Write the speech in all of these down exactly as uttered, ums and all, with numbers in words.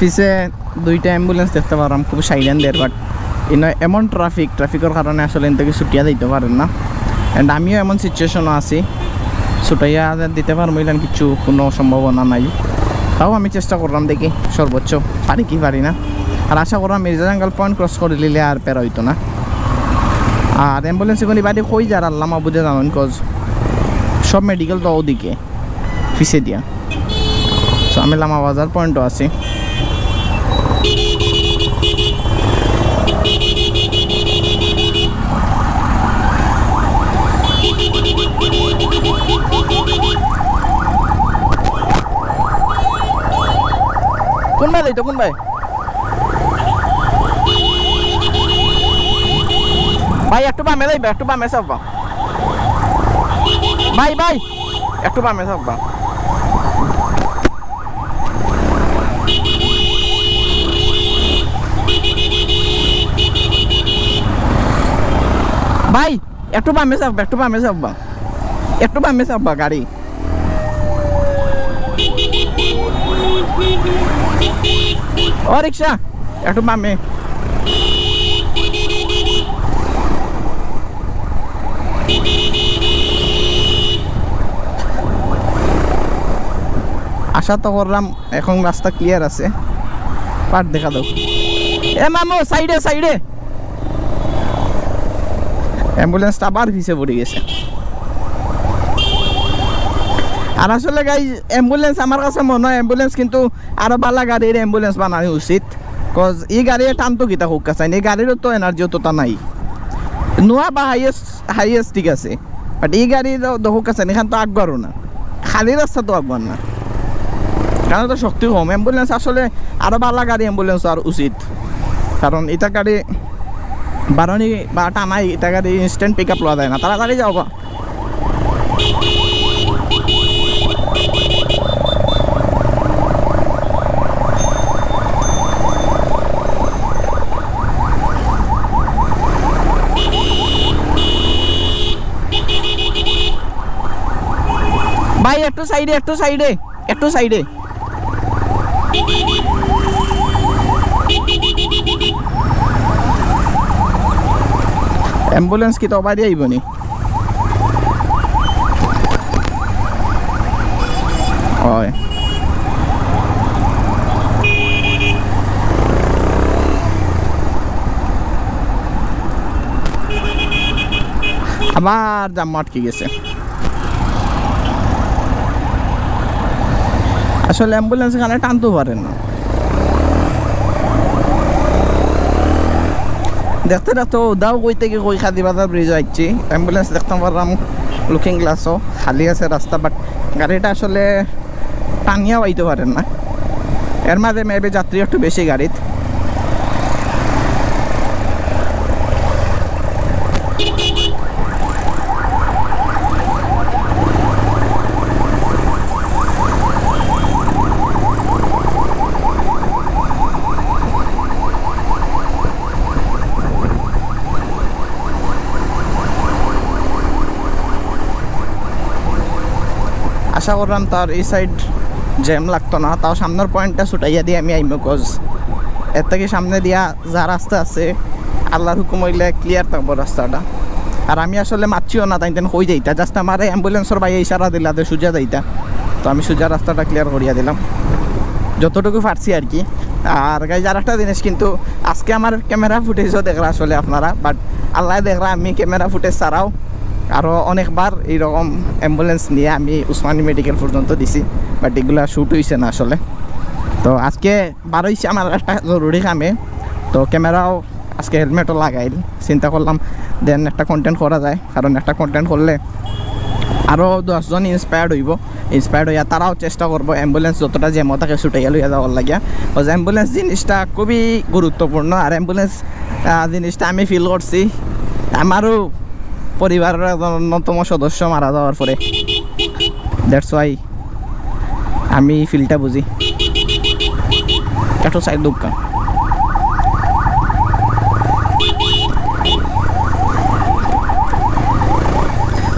পিছে দুইটা অ্যাম্বুলেন্স দেখতে পারলাম, খুব সাইলেন্ট দের, বাট ইনো এমন ট্রাফিক, ট্রাফিকর কারণে আসলে ইন থাকি ছুটিয়া যাইতে পারের না। অ্যান্ড আমিও এমন সিচুয়েশনও আছি, ছুটাইয়া যে দিতে পারমু ইলান কিছু কোনো সম্ভাবনা নাই। তাও আমি চেষ্টা করলাম, দেখি সর্বোচ্চ পারি কি পারি না। আর আশা করলাম মির্জা জাঙ্গাল পয়েন্ট ক্রস করি লিলে আর প্যারা অইতো না। আর অ্যাম্বুলেন্স এখন ইবাদি কই যার আল্লাহ মাবুদে জানইন, কজ সব মেডিকেল তো ওদিকে পিছে দিয়া। So আমি লামা বাজার পয়েন্টও আছি। কোন ভাই যাইতো, কোন ভাই? ভাই, একটু বামে যাইবা, একটু বামে চাপবা। ভাই, ভাই, একটু বামে চাপবা। ভাই, একটু বামে চাপবা, একটু বামে চাপবা, একটু বামে চাপবা গাড়ি। ও রিক্সা, একটু বামে। আশা তো করলাম এখন রাস্তা ক্লিয়ার আছে। পার দেখা দাও। এ মামু, সাইডে, সাইডে। অ্যাম্বুলেন্সটা আবার পিছে পড়ি গেছে। আর আসলে গাইজ, অ্যাম্বুলেন্স আমার কাছে মনে হয় অ্যাম্বুলেন্স কিন্তু আরো বালা গাড়ির অ্যাম্বুলেন্স বানানি উচিত। কজ ই গাড়ি টানতো কিতা হোক কাছে, এই গাড়িরও তো এনার্জি অতটা নাই। নোয়া বা হাইয়েস্ট, হাইয়েস্ট ঠিক আছে, বাট ই গাড়ি তো দেখো কাছে এখান তো আগুয়ারও না, খালি রাস্তা তো আগুয়ার না, কারণ তো শক্তি কম। অ্যাম্বুলেন্স আসলে আরো বালা গাড়ি অ্যাম্বুলেন্স আর উচিত, কারণ ইতা গাড়ি বারনি বা টানাই, ইতা গাড়ি ইনস্ট্যান্ট পিক আপ লওয়া যায় না, তাড়াতাড়ি যাও বা। ভাই, একটু সাইডে, একটু সাইডে, একটু সাইডে। অ্যাম্বুলেন্স কি তো বাইরে আইব নি? হয়। আবার জাম আটকি গেছে। আসলে অ্যাম্বুলেন্স এখানে টানতেও পারে না। দেখতে দেখতে উদাও কই থেকে কই খাদি বাজার ব্রিজ আইছি। অ্যাম্বুলেন্স দেখতাম পারলাম লুকিং গ্লাসও খালি আছে রাস্তা, বাট গাড়িটা আসলে টানিয়াও আইতে পারেন না। এর মাঝে মেবি যাত্রী একটু বেশি গাড়িত। আশা করলাম তার এই সাইড জ্যাম লাগতো না, তাও সামনের পয়েন্টটা ছুটাইয়া দিয়ে আমি আইমু, কজ এর থেকে সামনে দিয়া যা রাস্তা আছে, আল্লাহর হুকুম হইলে ক্লিয়ার থাকবো রাস্তাটা। আর আমি আসলে মাতছিও না, তাইন তেন কই যাইতা, জাস্ট আমার অ্যাম্বুলেন্সর ভাই ইশারা দিলা যে সুজা যাইতা, তো আমি সুজা রাস্তাটা ক্লিয়ার করিয়া দিলাম যতটুকু পারছি আর কি। আর গাইজ, আর একটা জিনিস কিন্তু, আজকে আমার ক্যামেরা ফুটেজও দেখরা আসলে আপনারা, বাট আল্লাহ দেখরা আমি ক্যামেরা ফুটেজ ছাড়াও আরও অনেকবার এইরকম অ্যাম্বুলেন্স নিয়ে আমি উসমানী মেডিকেল পর্যন্ত দিছি, বাট এগুলা শ্যুট হইছে না আসলে। তো আজকে বার হইছি আমার একটা জরুরি কামে, তো ক্যামেরাও আজকে হেলমেটও লাগাইল। চিন্তা করলাম দেন একটা কন্টেন্ট করা যায়, কারণ একটা কন্টেন্ট করলে আরও দশজন ইন্সপায়ার্ড হইব, ইন্সপায়ার্ড হইয়া তারাও চেষ্টা করবো অ্যাম্বুলেন্স যতটা জ্যামও থাকে ছুটাইয়া লইয়া যাওয়ার লাগিয়া। ওই যে অ্যাম্বুলেন্স জিনিসটা খুবই গুরুত্বপূর্ণ, আর অ্যাম্বুলেন্স আহ, জিনিসটা আমি ফিল করছি আমারও পরিবারের একজন অন্যতম সদস্য মারা যাওয়ার পরে। দ্যাটস ওয়াই আমি ফিলটা বুঝি। একটু সাইড দুঃখ।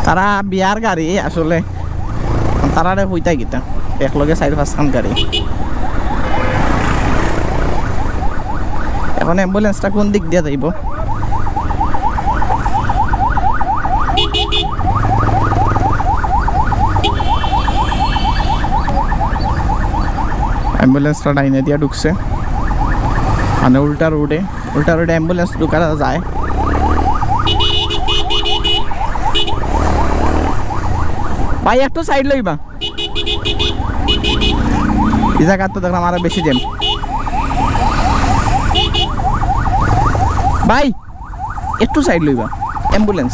তারা বিয়ার গাড়ি আসলে, তারারে হইতা কিতা, এক লগে চাইর পাঁচখান গাড়ি। এখন অ্যাম্বুলেন্সটা কোন দিক দিয়া যাইবো? অ্যাম্বুলেন্সটা ডাইনে দিয়া ঢুকছে, মানে উল্টা রোডে, উল্টা রোডে অ্যাম্বুলেন্স ঢুকা যায়। ভাই, একটু সাইড লইবা। এই জায়গা তো দেখলাম আরো বেশি জ্যাম। ভাই, একটু সাইড লইবা, অ্যাম্বুলেন্স।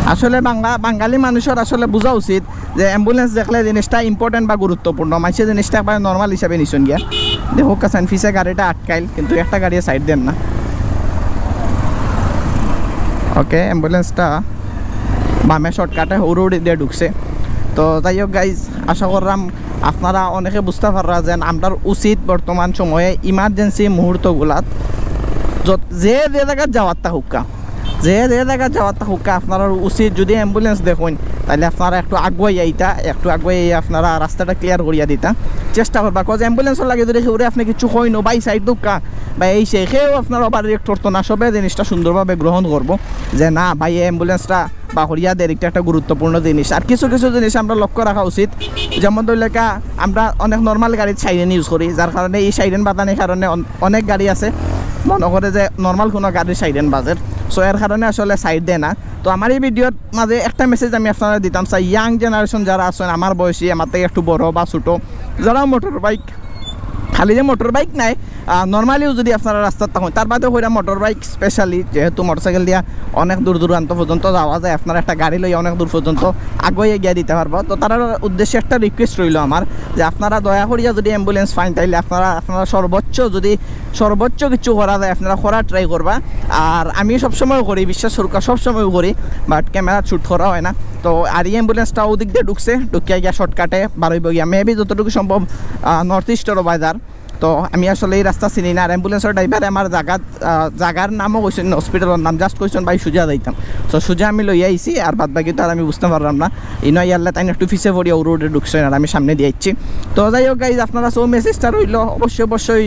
আসলে বাংলা, বাঙালি মানুষের আসলে বুঝা উচিত যে অ্যাম্বুলেন্স দেখলে জিনিসটা ইম্পর্টেন্ট বা গুরুত্বপূর্ণ। মানুষে জিনিসটা একবারে নর্মাল হিসাবে নিছইন গিয়া। দেখউক্কা চাইন, পিছে গাড়িটা আটকাইল, কিন্তু একটা গাড়িয়ে সাইড দেন না। ওকে, অ্যাম্বুলেন্সটা বামে শর্টকাটে হউ রোড দিয়া ঢুকছে। তো যাই হোক গাইজ, আশা করলাম আপনারা অনেকে বুঝতা পাররা যে আমরার উচিত বর্তমান সময়ে ইমার্জেন্সি মুহূর্তগুলাত যত, যে যে জাগাত যাওয়ার তা হউক্কা, যে যে জাগাত যাওয়ার তা হউক্কা, আপনারার উচিত যদি অ্যাম্বুলেন্স দেখইন, তাইলে আপনারা একটু আগুয়াই আইতা, একটু আগুয়াই আইয়া আপনারা রাস্তাটা ক্লিয়ার করিয়া দিতা চেষ্টা করবা। কজ অ্যাম্বুলেন্সর লাগি যদি কেউরে আপনে কিছু কইন, "ও ভাই, সাইড দেউক্কা", বা এই সেই, কেউ আপনার ওভার রিয়েক্ট করতো না, সবে জিনিসটা সুন্দরভাবে গ্রহণ করবো যে, "না ভাই, এই অ্যাম্বুলেন্সটা বা করিয়া দের, একটা, একটা গুরুত্বপূর্ণ জিনিস।" আর কিছু কিছু জিনিস আমরা লক্ষ্য রাখা উচিত, যেমন ধরলে কা, আমরা অনেক নর্মাল গাড়ির সাইরেন ইউজ করি, যার কারণে এই সাইরেন বাজানির কারণে অন-, অনেক গাড়ি আছে মনে করে যে নর্মাল কোনো গাড়ির সাইরেন বাজের। সো এর কারণে আসলে সাইড দেয় না। তো আমার এই ভিডিওর মাঝে একটা মেসেজ আমি আপনারা দিতাম চাই, ইয়াং জেনারেশন যারা আছেন, আমার বয়সী, আমার থেকে একটু বড় বা ছোট, যারা মোটর বাইক, খালি যে মোটর বাইক নাই, নর্মালিও যদি আপনারা রাস্তাত থাকেন, তার বাদেও কইরা মোটর বাইক স্পেশালি, যেহেতু মোটরসাইকেল দিয়া অনেক দূর দূরান্ত পর্যন্ত যাওয়া যায়, আপনারা একটা গাড়ি লইয়া অনেক দূর পর্যন্ত আগুয়াই গিয়া দিতা পারবা। তো তারার উদ্দেশ্যে একটা রিকোয়েস্ট রইলো আমার, যে আপনারা দয়া করিয়া যদি অ্যাম্বুলেন্স পাইন, তাইলে আপনারা, আপনারা সর্বোচ্চ যদি, সর্বোচ্চ কিছু করা যায়, আপনারা করার ট্রাই করবা। আর আমি সবসময় করি, বিশ্বাস করুক্কা, সবসময় করি, বাট ক্যামেরা শ্যুট করা হয় না। তো আর এই অ্যাম্বুলেন্সটা ওদিক দিয়া ঢুকছে, ঢুকিয়া গিয়া শর্টকাটে বারইবো গিয়া, মেবি যতটুকু সম্ভব নর্থ ইস্টর বাজার। তো আমি আসলে এই রাস্তা চিনি না। আর অ্যাম্বুলেন্সর ড্রাইভারে আমার জাগাত, আহ, জাগার নামও কইছইন না, হসপিটালর নাম, জাস্ট কইছইন, "ভাই, সুজা যাইতাম।" তো সুজা আমি লইয়া আইছি, আর বাদ বাকি তো আর আমি বুঝতে পারলাম না। ইনো ইয়াল্লা তাইন একটু পিছে পড়িয়া হউ রোডে ঢুকছইন, আর আমি সামনে দিয়া আইছি। তো যাই হোক গাইজ, আপনারা সব মেসেজটা রইলো, অবশ্যই, অবশ্যই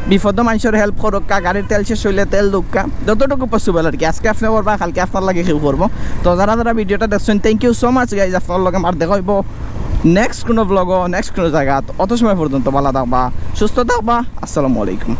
বিপদো মানুষের হেল্প করুক্কা, গাড়ির তেল শেষ হইলে তেল দেউক্কা, যতটুকু পসিবল আর কি। আজকে আপনে করবা, কালকে আপনার লাগি কেউ করবো। তো যারা যারা ভিডিওটা দেখছইন, thank you so much guys. আপনার লগে আমার দেখা হইবো নেক্সট কোনো ব্লগো, নেক্সট কোনো জাগাত। অত সময় পর্যন্ত ভালা থাকবা, সুস্থ থাকবা। আসসালামু আলাইকুম।